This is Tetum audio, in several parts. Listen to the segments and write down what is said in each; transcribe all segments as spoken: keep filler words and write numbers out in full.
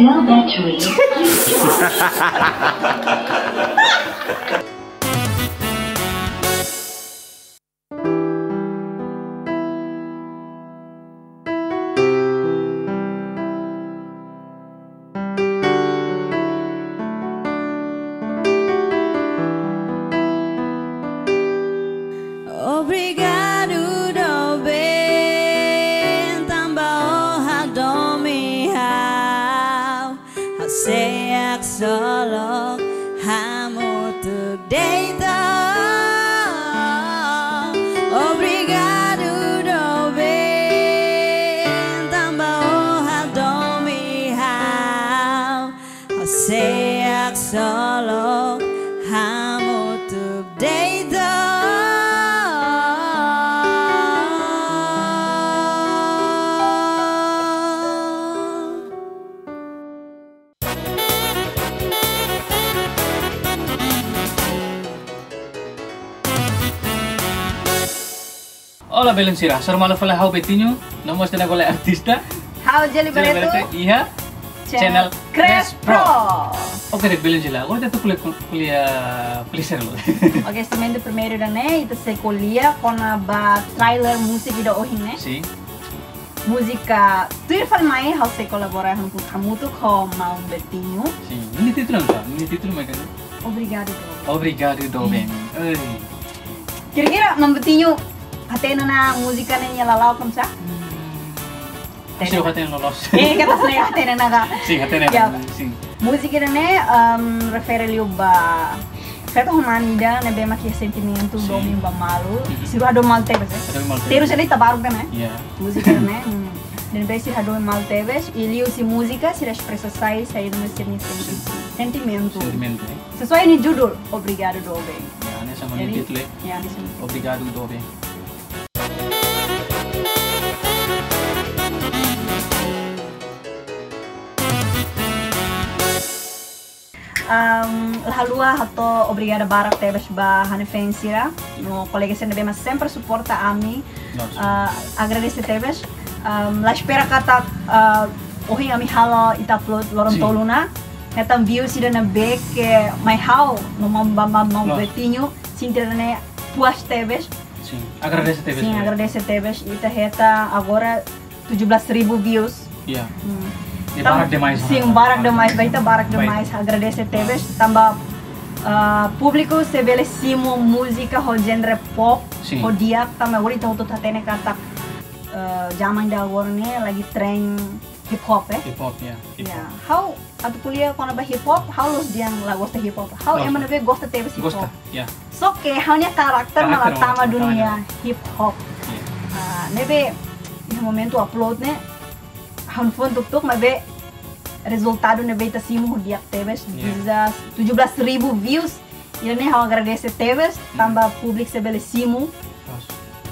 No battery. Obrigadu doben, tanba ó hadomi ha'u, ha'u sei haksolok hamutuk de'it. Obrigadu doben, tanba ó hadomi ha'u, ha'u sei haksolok hamutuk de'it. Olá, belun sira. Hasoru malu fali ha'u Betinho, no mós tenke ko'alia artista. Ha'u Jelly Jelly Barreto. Barreto, iha channel Channel Crash Crash Pro. Pro. Oke, dek belun sira. Agora ita atu ko'alia, ko'alia pleasure lo. Oke, instrumentu primeiru ida-ne'e, ita sei ko'alia kona-ba trailer múzika ida ohin ne'e. Sin. Múzika tuir fali mai, ha'u sei kolabora hamutuk, hamutuk ho maun Betinho. Sin. Ninia títulu anu ka? Ninia títulu mai ka? Obrigadu doben. Obrigadu doben. Hmm. Ei. Kira-kira maun Betinho hatene ona múzika ne'e nia lala'ok oinsá? Hmm. Hatene. Sira hatene loloos. Eh, keta sira hatene ona ka? Sin, hatene ona. Ya. Sin. Múzika ida-ne'e, em, refere liu ba feto ho mane ida ne'ebé mak iha sentimentu, sin, domin ba malu. Mhm. Sira hadomi malu tebes, eh. Hadomi malu tebes. Terus ele tabaru kan, eh? Ya. Múzika ne'e, hmm. Ne'ebé sira hadomi malu tebes, i liuhusi múzika, sira espresa sai, sai do sira-nia senti-, sin, sentimentu. Sentimentu, eh. Sesuai nia judul, Obrigadu doben. Ya, ne'e sama nia títulu, eh. Jadi, ya, ne'e sama. Obrigadu doben. Am, la haluha hato'o obrigada barak tebes ba ha'u-nia fans sira, no kolega sira ne'ebé mak sempre suporta ami. Loos. Ah, agradese tebes. Am, la espera katak, ah, ohin ami halo ita upload loron, sin, tolu ona. Hetan views ida ne'ebé ke mai ha'u, no maun, maun, maun, maun, loos, Betinho, sente ida-ne'e puas tebes. Sin, agradese tebes. Sin, ya, agradese tebes. Ita hetan agora tujuh belas ribu views. Ya. Hmm. Ya, tam-, barak demais, sin, barak, barak demais, demais. Ba ita barak, baik, demais. Agradese tebes. Tanba, ah, públiku sei bele simu múzika ho genre pop, sin, ho di'ak, tanba agora ita hotu hatene katak, eh, zaman ida agora ne'e lagi tren hip hop, eh? Hip hop, ya. Hip hop. Ya. Ha'u atu ko'alia kona-ba hip hop, ha'u la'ós dehan la gosta hip hop. Ha'u, loos, ema ne'ebé gosta tebes hip hop. Gosta, ya. Só ke ha'u-nia karakter, karakter mak la tama, mak la tama duni iha hip hop. Ya. Ah, ne'ebé iha momentu upload ne'e, ha'u-nia fuan tuk-tuk, maibé rezultadu ne'ebé ita simu di'ak tebes, ya, bisa tujuh belas ribu views. Ida-ne'e ha'u agradese tebes, hmm, tanba públiku sei bele simu, loos,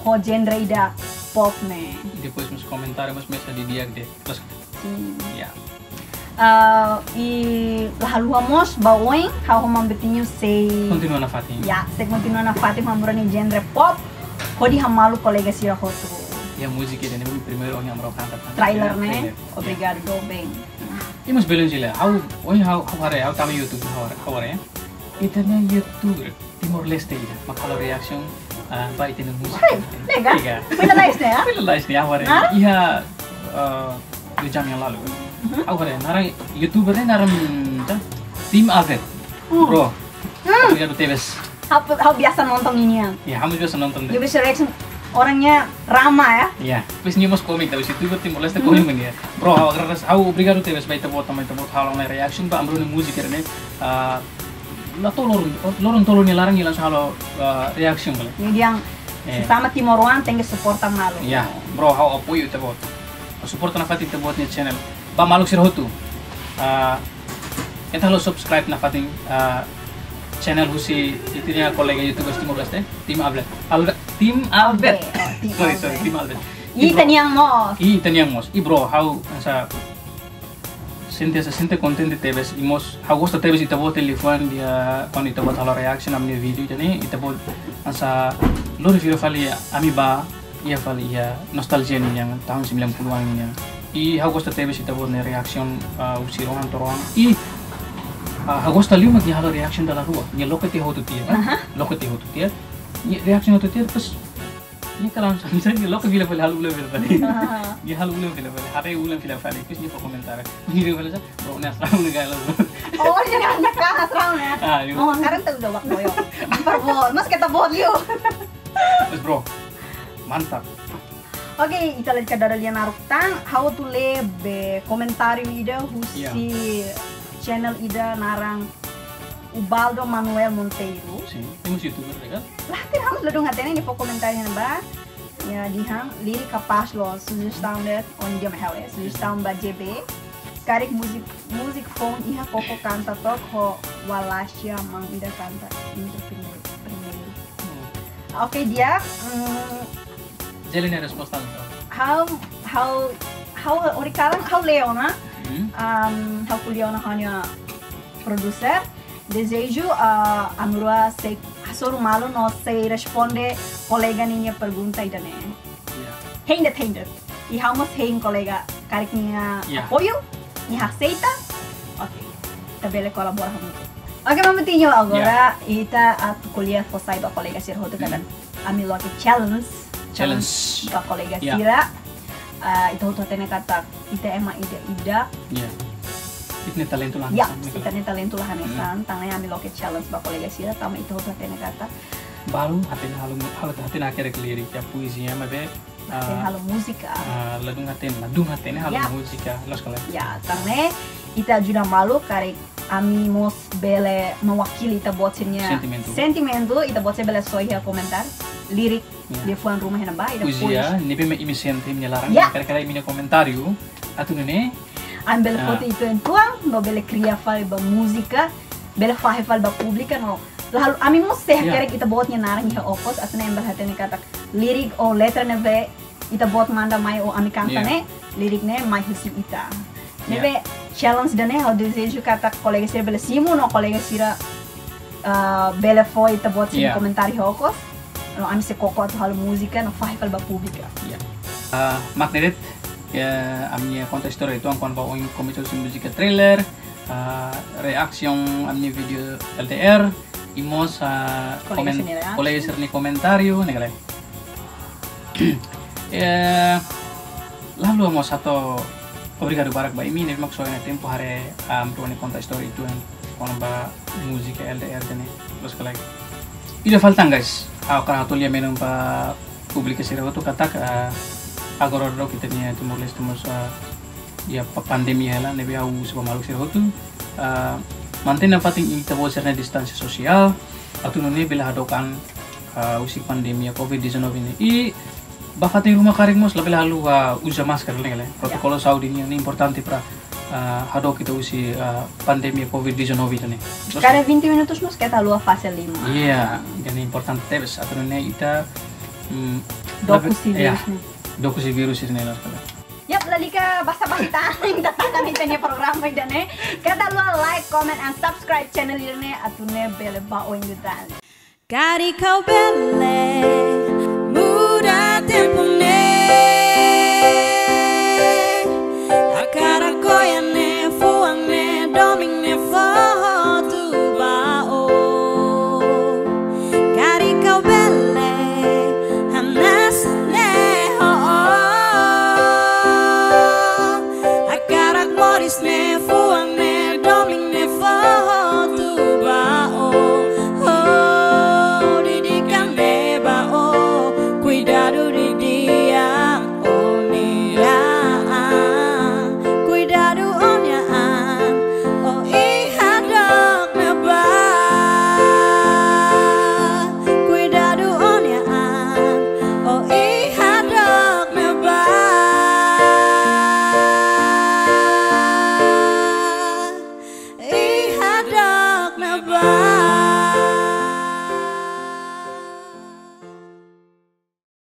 ho genre ida pop ne'e. I depois mós komentáriu mós mesak didi'ak de'it. Loos. Sin. Ya. Ah, i la haluha mós ba oin, ha'u ho maun Betinho sei kontinua nafatin. Ya, sei kontinua nafatin hamutuk nia genre pop, hodi hamaluk kolega sira hotu. Ya, múzika ida-ne'e primeiru ohin ami rua kanta. Trailer, ya, ne'e? Trailer. Ya. Obrigadu doben. I mós belun sira, ha'u, ohin ha'u, ha'u haree, ha'u tama YouTube, ha'u haree, ha'u haree. Ita-nia YouTuber Timor-Leste ida mak halo reaction, ah, ba ita-nia múzika. Hai, lega? Lega. Finalize ne'e, ya? Finalize ne'e, ha'u haree. Hah? Iha, eh, dua jam yang lalu. Mhm. Ha'u haree, naran YouTuber ne'e naran, ta? Tim Albert. Hmm. Bro. Hmm. Obrigadu tebes. Ha'u, ha'u biasa nonton ninian. Ya, ha'u biasa nonton de'it. Dia bisa reaction orangnya ramah, ya. Ya, please nia mós komen, tapi situ berarti mulai, hmm, komen nia. Bro, ha'u agradese, ha'u obrigadu tebes ba ita-boot, tanba ita-boot halo ona reaction ba ami-rua nia múzika ne'e. Ah, la to'o loron, loron tolu nia laran nia langsung halo, ah, reaction bele. Nia dehan, eh, sesama timoroan tenke suporta malu. Ya, bro, ha'u apoiu ita-boot. Suporta nafatin ita-boot nia channel. Ba maluk sira hotu. Ah, keta haluha subscribe nafatin, ah, channel husi ita-nia kolega YouTubers Timor-Leste, Tim Albert. Albert, Tim Albert. Oke, oh, Tim Albert. Sorry, sorry, Tim Albert. I, i bro, ita-nian mós. I ita-nian mós. I bro, ha'u hanesan sente, hanesan sente kontente tebes. I mós, ha'u gosta tebes ita-boot nia liafuan di'ak, kuandu ita-boot halo reaction ami-nia vídeo, jadi ita-boot hanesan lori fila fali ami ba, iha fali iha nostalgia ninian, tahun sembilan puluhan ninian. I ha'u gosta tebes ita-boot nia reaction, ah, husi rohan to'o rohan. I, ah, ha'u gosta liu mak nia halo reaction dala rua. Nia loke tiha hotu tiha, kan? Aha. Loke tiha hotu tiha. Nia reaction hotu tiha, terus nia kalan sampai nia loke fila fali, halo ulang fila fali. Aha. Nia halo ulang fila fali, haree ulang fila fali. Terus nia fó komentar. Nia fila fali, "Bro, ne'e asrama ne'e galo, bro." Oh, jadi anak kah asrama ya? Ah, iya. Oh, sekarang tuh udah waktu yo. Diperbuat, mas kita buat yuk. Terus, bro, mantap. Oke, ita lalika dada lia naruk tan, ha'u atu lee be komentáriu ida husi, iya, channel ida naran Ubaldo Manuel Monteiro. Sin, temos youtuber, ya kan? Lah, kan ha'u ladún hatene nia fó komentáriu ne'ebá. Ya, dehan, lirik kapás loos, sujestaun de'it, ó-nia idioma ha'u, ya, sujestaun ba J B. Karik múzika, múzika foun iha koko kanta took ho Wallachia, maun ida kanta intro primeiru, primeiru. Hmm. Oke, di'ak, mm, Jeli nia resposta, entaun. Ha'u, ha'u, ha'u, ohin kalan, ha'u lee ona. Hmm. Um, ha'u ko'alia ona ho nia produser. Dezeju, ah, ami rua sei hasoru malu no sei responde kolega ninia pergunta ida-ne'e. Iya. Hein de'it, hein de'it. I ha'u mós hein kolega karik nia, iya, apoiu, nia aseita. Oke. Ita bele kolabora hamutuk. Oke, Mamu Tinho, agora, iya, ita atu ko'alia fó sai ba kolega sira hotu katak, hmm, ami loke challenge. Challenge. Challenge ba kolega, iya, sira. Ah, ita hotu hatene katak ita ema ida-idak. Iya. Ita-nia talentu la, ya, hanesan, ita-nia talentu la hanesan, hmm, tan ne'e ami loke challenge ba kolega sira, tanba ita hotu hatene katak. Balu hatene halo, halo hatene hakerek lirik, ya, poezia, maibé, hatene, ah, halo múzika. Ah, ladún hatene, ladún hatene halo, ya, múzika, loos ka lae? Ya, tan ne'e ita ajuda malu, karik ami mós bele mewakili ita-boot sira-nia sentimentu. Sentimentu, ita-boot sira bele soe iha komentar, lirik, ya, liafuan ruma iha ne'ebá, i depois, poezia, ne'ebé mak imi sente iha imi-nia laran, ya, karik karik imi-nia komentáriu, atu nune'e, ami bele, ah, foti uitoan no bele kria fali ba múzika, bele fahe fali ba públika no. Lalu ami mós sei, ya, hakerek ita-boot nia naran iha okos, atu nune'e bele hatene katak lirik ou letra ne'ebé ita-boot manda mai ou ami kanta, ya, ne'e, lirik ne'e mai husi ita. Ya. Ne'ebé challenge ida-ne'e ha'u dezeju katak kolega sira bele simu no kolega sira, ah, bele fó ita-boot sira, ya, komentáriu iha okos. No ami sei koko atu halo múzika no fahe fali ba públika. Ya. Ah, mak ne'e de'it, ya, ami-nia konta istória uitoan kona-ba oin komesa husi múzika trailer, ah, reaction ami-nia vídeo L D R, i mós, ah, kolega komen-, sira-nia reaction, kolega sira-nia komentáriu, ne'e ka lae. Eh, lalu mós hato'o obrigadu barak ba imi ne'ebé mak soe nia tempu haree, ah, ami-nia konta istória uitoan kona-ba múzika L D R ida-ne'e, loos ka lae. Ida fali tan, guys. Ah, ha'u hakarak atu lia menon ba públiku sira hotu katak, ah, agora daudaun ita-nia Timor-Leste mós, ah, iha pa-, pandemia hela, ne'ebé ha'u husu ba maluk sira hotu, ah, mantein nafatin ita-boot sira-nia distánsia sosiál, atu nune'e bele hadook an, ah, husi pandemia covid dezanove ne'e. I ba fatin ruma karik mós labele haluha uza máskara, ne'e ka lae. Ya. Protokolu saúde nian ne'e importante para, ah, hadook ita husi, ah, pandemia covid dezanove ida-ne'e. Kada vinte minutos mós keta haluha fase liman. Iya, ida-ne'e importante tebes. Atu nune'e ita, mm, dook husi, ya, vírus ne'e. Dook husi vírus ne'e, loos ka lae. Yap, lalika basa-basi tan, ita taka ita-nia programa ida-ne'e. Keta haluha like, comment, and subscribe channel ida-ne'e, atu nune'e bele ba oin liután. Karik ha'u bele muda tempu ne'e, hakarak ko'alia ne'e, fuan ne'e, domin ne'e fó hotu ba ó. Karik ha'u bele hanesan ne'e ho ó. Hakarak moris ne'e, fuan ne'e, domin ne'e fó hotu ba ó. Ó, didikan ne'e ba ó. Kuidadu didi'ak ó-nia an, kuidadu ó-nia an, ó iha dook ne'ebá. Kuidadu ó-nia an, ó iha dook ne'ebá. Iha dook ne'ebá.